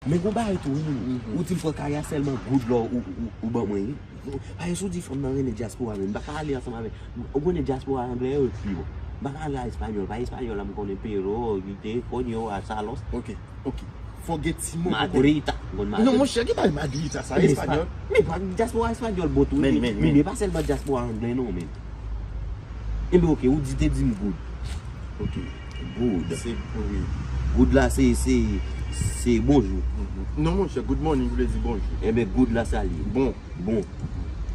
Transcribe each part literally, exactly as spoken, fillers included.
Men gon bagay tou, wi, moun. Ou di m fò kay a sèlman goud lò ou, ou, ou ban mwen, wi. Paske si w di fanm nan renmen dyaspora, men m pa ka ale ansanm avèk. Ou konnen dyaspora anglè yo pi bon. M pa ka ale a espanyòl, pa espanyòl la m konnen pero, grite, coño, a salos. Ok, ok. Fò gen ti mo pou konnen. Madrita. Non, monchè, ki bagay madrita sa, espanyòl? Men pa, dyaspora espanyòl bon tou, men, men, men pa sèlman dyaspora anglè, non, men. Enben, ok, ou di te di m good. Ok. Good. Se, wi. Good la, se, se, se bonjou. Non, monchè, good morning vle di bonjou. Enben, good la, sa l ye. Bon. Bon.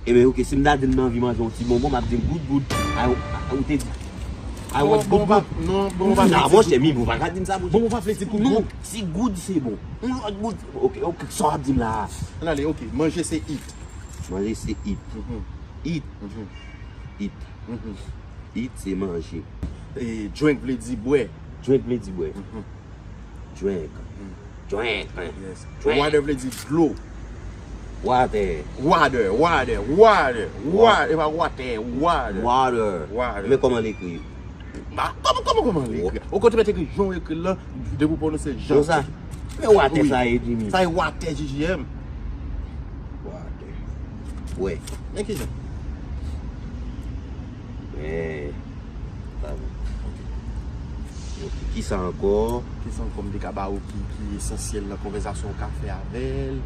Enben, ok, si m ta di m nan anvi manje yon ti bonbon, m ap di m good, good. Ay, ou te di. I want good, good. Non, bonbon pa vle di good. Monchè, mi, ou pa ka di m sa, monchè. Bonbon pa vle di good, good. Non, si good, se bon. Yon lòt good. Ok, ok, sa w ap di m la a? Ann ale, ok, manje se eat. Manje se eat. Eat. Eat. Eat se manje. E drink vle di bwè. Drink vle di bwè. Drink. Drink. Yes. Drink. Water vle di dlo. Water. Water, water, water, water. E pa water, water. Water. Water. Men kòman l ekri? Ba, kòman, kòman, kòman l ekri? Ou konn te mèt ekri jan w ekri l lan, depi w pwononse jan. Konsa? Men water sa ye, Jimmy. Sa ye water, J J M. Water. Bwè. Men kijan? Bwè. Sa bon. Ok. Kisa ankò? Kisa ankò m te ka ba ou ki, ki esansyèl nan konvèsasyon w ka fè avè l?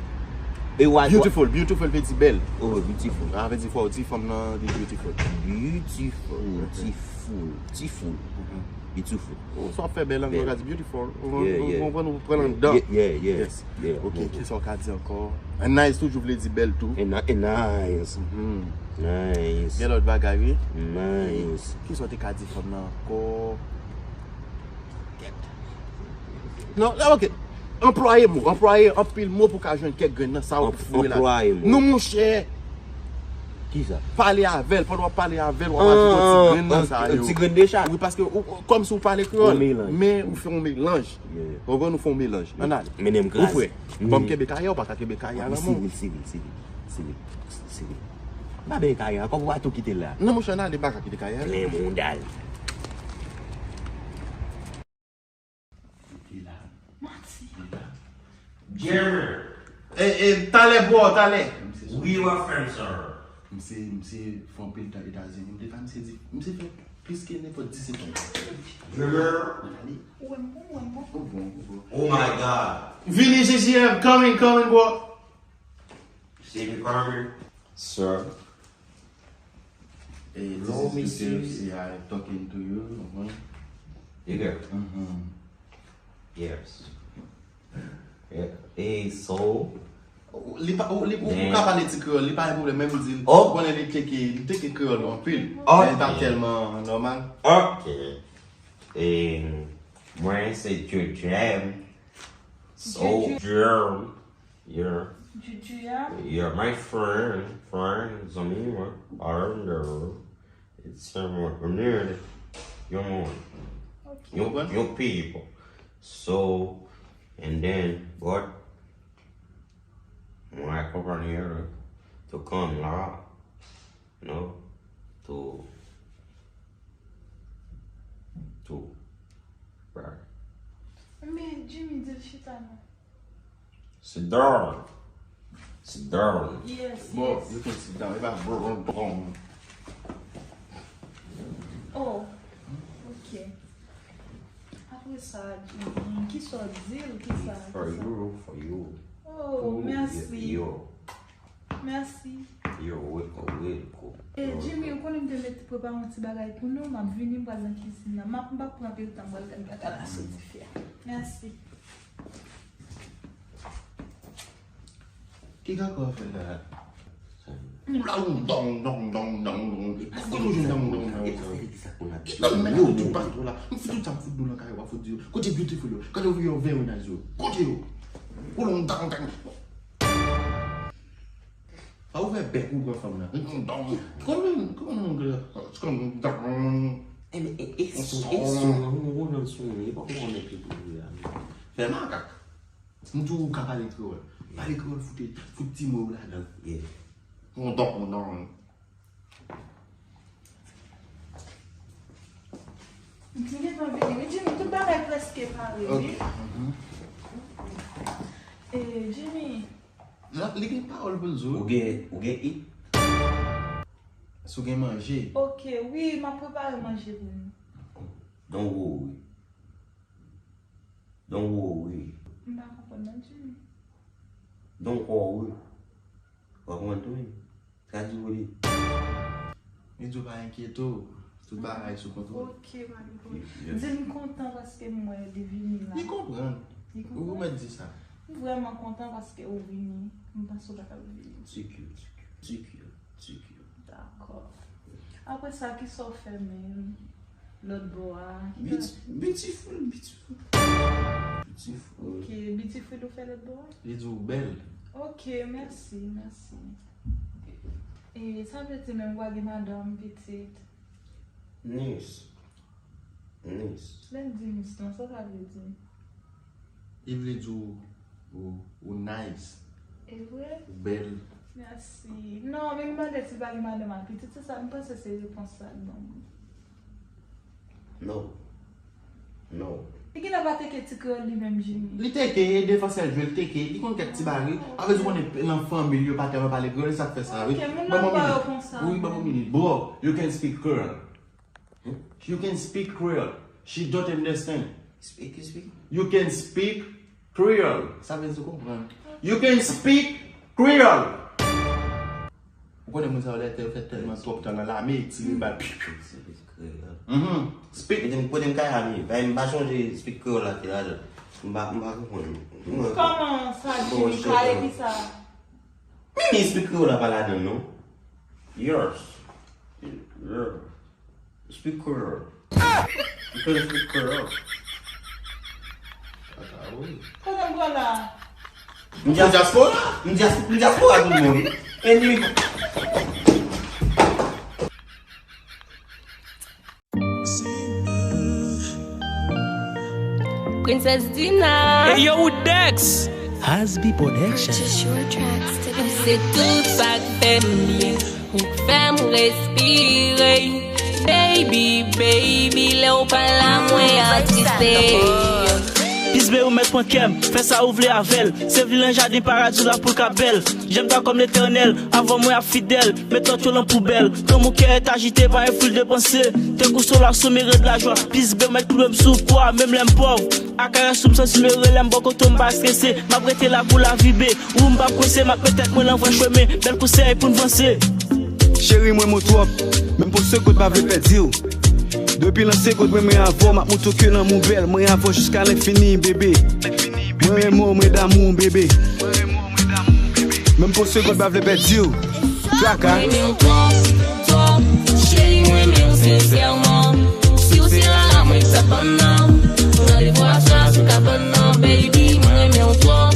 E wa, beautiful, beautiful vle di bèl. Oh, beautiful. Sa vle di fò w di fanm nan li beautiful. Beautiful, beautiful, beautiful. Beautiful. Ou sa w ap fè bèl anglè, w ka di beautiful. Ou konprann, ou pran l anndan. Yeah, yeah, yeah. Yes. Ok, kisa w ka di ankò? And nice toujou vle di bèl tou. And ni-, and nice. Nice. Gen lòt bagay, wi. Nice. Kisa w te ka di fanm nan ankò? Non, la, ok. Anplwaye mo. Anplwaye anpil mo pou w ka jwenn kèk grenn nan sa w foure la. Anplwaye mo. Non, monchè. Kisa? Pale avè l. Pandan w ap pale avè l, w ap ajoute ti grenn nan sa yo. Ti grenn de chat. Wi, paske ou, ou, kòmsi w pale kreyòl, men ou fè yon melanj. Ou konprann, ou fè yon melanj. Ann ale. Ou prè? Ban m kenbe kay a, ou pa ka kenbe kay a nan men w. Sivil, sivil, sivil. Sivil. Sivil. Pa benyen kay a, kòm ou pa tou kite l la. Non, monchè, ann ale, m pa ka kite kay a. Plen mouda l. Li la. Manti. Li la. Jerry. E, e, talè, bro, talè. Wi, w ap fè m, sir. Misye, misye fè anpil tan Etazini. M te ka, misye di, misye fè plis ke nenpòt disip an. Jerry. Ou wè m bon, ou wè m bon. Ou bon, ou bon. Oh my God. Vini, J J M, coming, coming, bro. Stevie Carter. Sir. Eh, this is the C I talking to you. You hear? Yes. Eh, so. Li pa, ou, li, ou, ou ka pale ti kreyòl, li pa gen pwoblèm, men m di, ou konnen li teke, li teke kreyòl anpil. Men li pa tèlman nòmal. Ok. E mwen se J J M. So, J J M. You're, you're my friend, friend, zanmi mwen, around the world. It's someone, you're, you're, your people. So, and then, but, mwen akonpanye to come la, no, to, to, right. Men Jimmy di l chita non. Sit down. Sit down. Yes, yes. Bro, you can sit down. E pa bro, bro, bro. Oh, ok. Apre sa, Jimmy, kisa w di l? Kisa? For you, for you. Oh, mèsi. Mèsi. You're welcome, welcome. E Jimmy, ou konnen m te mete prepare yon ti bagay pou nou, m ap vini, m pral nan kizin nan. M ap, m p ap pran anpil tan, m pral gade bagay la sou dife a. Mèsi. Ki kaka w fè la? Ou la ou dong, dong, dong, dong, dong. Kote ou jwenn dong, dong, dong? Ki dong, dong, dong? Ou fout tout sa m fout nou nan kay, w ap fout di yo. Kote beautiful yo? Kote yo very nice yo? Kote yo? Ou long dong, dong. Pa ouvè bèk ou pran fanm nan. Dong, dong. Kòman, kòman anglè? Dong, dong. E, e, e, son, e son, ou, ou nan son, e pa pou konnen ki pou la. Fè makak. M di w ou ka pale kreyòl. Pale kreyòl, fout, fout ti mo yo ladan. Yeah. Kondon, kondon. M te gentan vini. Wi, Jimmy, tout bagay prèske pare, wi. Ok. Mhm. Eh, Jimmy. La, li gen pawòl pou l di w. Ou gen, ou gen it? Si w gen manje. Ok, wi, m ap prepare manje pou nou. Don't worry. Don't worry. M pa konprann non, Jimmy. Don't worry. Ou pa konprann tou, wi. Sa di w li? Li di w pa enkyete w, tout bagay sou kontwòl. Ok, pa gen pwoblèm. Yes. Di m kontan paske m wè li vini la. Li konprann. Li konprann? Ou mèt di sa. M vrèman kontan paske ou vini. M panse w pa t ap vini. Thank you, thank you, thank you, thank you. Dakò. Apre sa, kisa w fè menm? Lòt bò a. Beauti-, beautiful, beautiful. Beautiful. Ok, beautiful ou fè lòt bò a? Li di w bèl. Ok, mèsi, mèsi. E sa vle di menm w pa gen madanm, pitit? Niece. Niece. Lè l di niece lan, sa sa vle di? Li vle di w, ou, ou nice. E vre? Ou bèl. Mèsi. Non, men m mande si l pa gen madanm ak pitit, se sa, m panse se repons sa l ban m. No. No. Li genlè pa teke ti kreyòl li menm, Jimmy. Li teke, e defansè l jwe, l teke, li konn kèk ti bagay. Apre tou konnen nan fanmi l yo pa tèlman pale kreyòl, e sa k fè sa, wi. Ok, moun nan pa yo konsa. Wi, ban m yon minit. Bro, you can speak Creole. You can speak Creole. She don't understand. Speak, you speak? You can speak Creole. Sa vle di ou konprann. You can speak Creole. Ou konnen moun sa yo lè yo fè tèlman twòp tan nan lame, tire bal, piu, piu. Speak Creole. Mhm. Speak. Kote m, kote m ka ale? Bay, m pa sonje speak Creole la te ladan. M pa, m pa konprann. Kòman sa, Jimmy? Kale ki sa? Mimi, speak Creole la pa ladan, non. Yours. Yours. Speak Creole. You can speak Creole. Kote m pran la? M dyaspora? M dyas-, m dyaspora tout moun. And you Princess Dina. Hey, yo, Dex. Hasbi Production. Purchase your tracks today. Se tout sa k fè m ye. Ou k fè m respire. Baby, baby, lè w pa la, mwen atriste. Peace B, ou mèt pran kè m, fè sa ou vle avè l. Se vle nan jaden paradi w la pou l ka bèl. J'aime toi comme l'Éternel, avan mwen ap fidèl. Met lòt yo nan poubèl. Kan mon cœur est agité par un flux de pensées, tes coups sont là sous mes raies de la joie. Peace B, ou mèt koupe m sou kwa, menm lè m pòv. Ak karès ou m santi m ere, lè m bò kote w m pa strese. M ap rete la pou lavi, be. Ou m p ap kwense, m ap met tèt mwen nan vrè chemen. Bèl konsèy pou n vanse. Cheri, mwen renmen w twòp. Menm pou segond pa vle pèdi w. Depi nan segond mwen, mwen avè w, m ap montre w ke lanmou bèl. Mwen avè w jiska lenfini, bebe. Mwen renmen w, mwen damou w, bebe. Menm pou segond pa vle pèdi w. Traka. Mwen renmen w twòp, twòp. Cheri, mwen renmen w sensèman. Si w se Lala, mwen k t ap bann nan. Randevou a swa sou kabann nan, baby. Mwen renmen w twòp,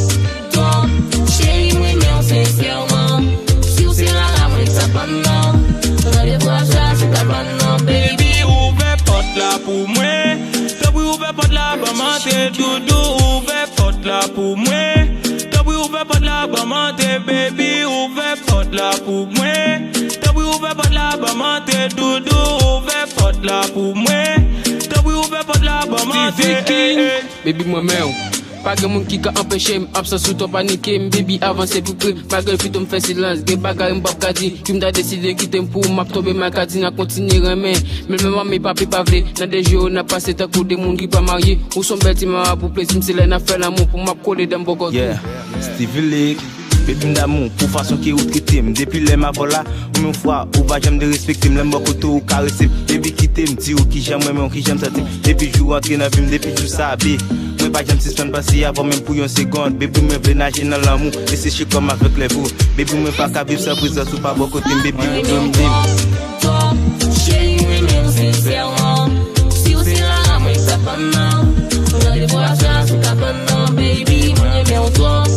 twòp. Cheri, mwen renmen w sensèman. Si w se Lala, mwen k t ap bann nan. Randevou a swa sou kabann nan, baby. Baby, ouvè pòt la pou mwen. Tanpri, ouvè pòt la, ban m antre, doudou. Ouvè pòt la pou mwen. Tanpri, ouvè pòt la, ban m antre, baby. Ouvè pòt la pou mwen. Tanpri, ouvè pòt la, ban m antre, doudou. Ouvè pòt la pou mwen. Tanpri, ouvè pòt la, ban m antre, eh, eh. Baby, mwen renmen w. Pa gen moun ki ka anpeche m, absans ou twò panike m, baby, avanse pi pre. Malgre pito m fè silans, gen bagay m p ap ka di. Ki m ta deside kite m pou ou, m ap tonbe, m a ka di n a kontinye renmen. Men menm manmi papi pa vle, nan de je yo n ap pase tankou de moun ki pa marye. Ou se yon bèl ti mama pou plezi m, se lè n ap fè lanmou pou m ap kole dan m bò kò tou. Yeah, Stevie Lick, baby m damou, pou fason ke ou trete m. Depi lè m avè w la, ou menm fwa, ou pa janm derespekte m. Lè m bò kote w, ou karese m. Baby kite m, di w kijan m renmen w, kijan m santi m. Depi jou w antre nan vi m, depi jou sa, be. Mwen pa janm sispann panse avè w menm pou yon segonn. Baby, mwen vle naje nan lanmou e seche kò m avèk lèv ou. Baby, mwen pa ka viv san prezans ou pa bò kote m, baby, ou domine m. Twòp, cheri, mwen renmen w sensèman. Si w se Lala, mwen k t ap bann nan. Randevou a swa sou kabann nan, baby, mwen renmen w twòp,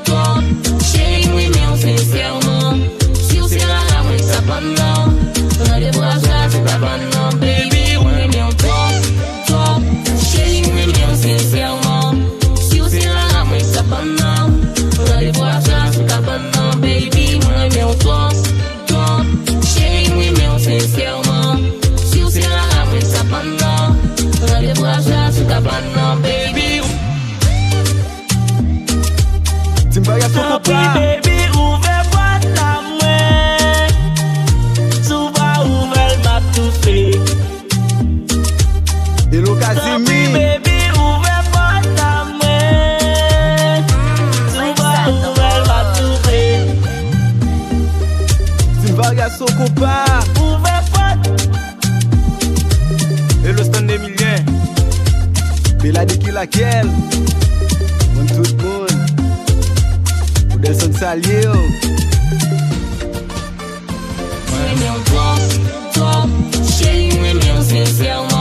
twòp. Cheri, mwen renmen w sensèman. Si w se Lala, mwen k t ap bann nan. Randevou a swa sou kabann nan, baby, mwen renmen w twòp, twòp. Cheri, mwen renmen w sensèman. Si w se Lala, mwen k t ap bann nan. Randevou a swa sou kabann nan, baby, mwen renmen w twòp, twòp. Cheri, mwen renmen w sensèman. Si w se Lala, mwen Team Varya Soko pa. Tanpri, baby, ouvè pòt la mwen. Si w pa ouvè l, m ap toufe. Hello, Kazimi. Tanpri, baby, ouvè pòt la mwen. Si w pa ouvè l, m ap toufe. Team Varya Soko pa. Ouvè pòt. Hello, Stanley Milien. Bela de ki lakel. Moun tout moun. Ou Delson salye w. Mwen renmen w twòp, twòp. Cheri, mwen renmen w sensèman.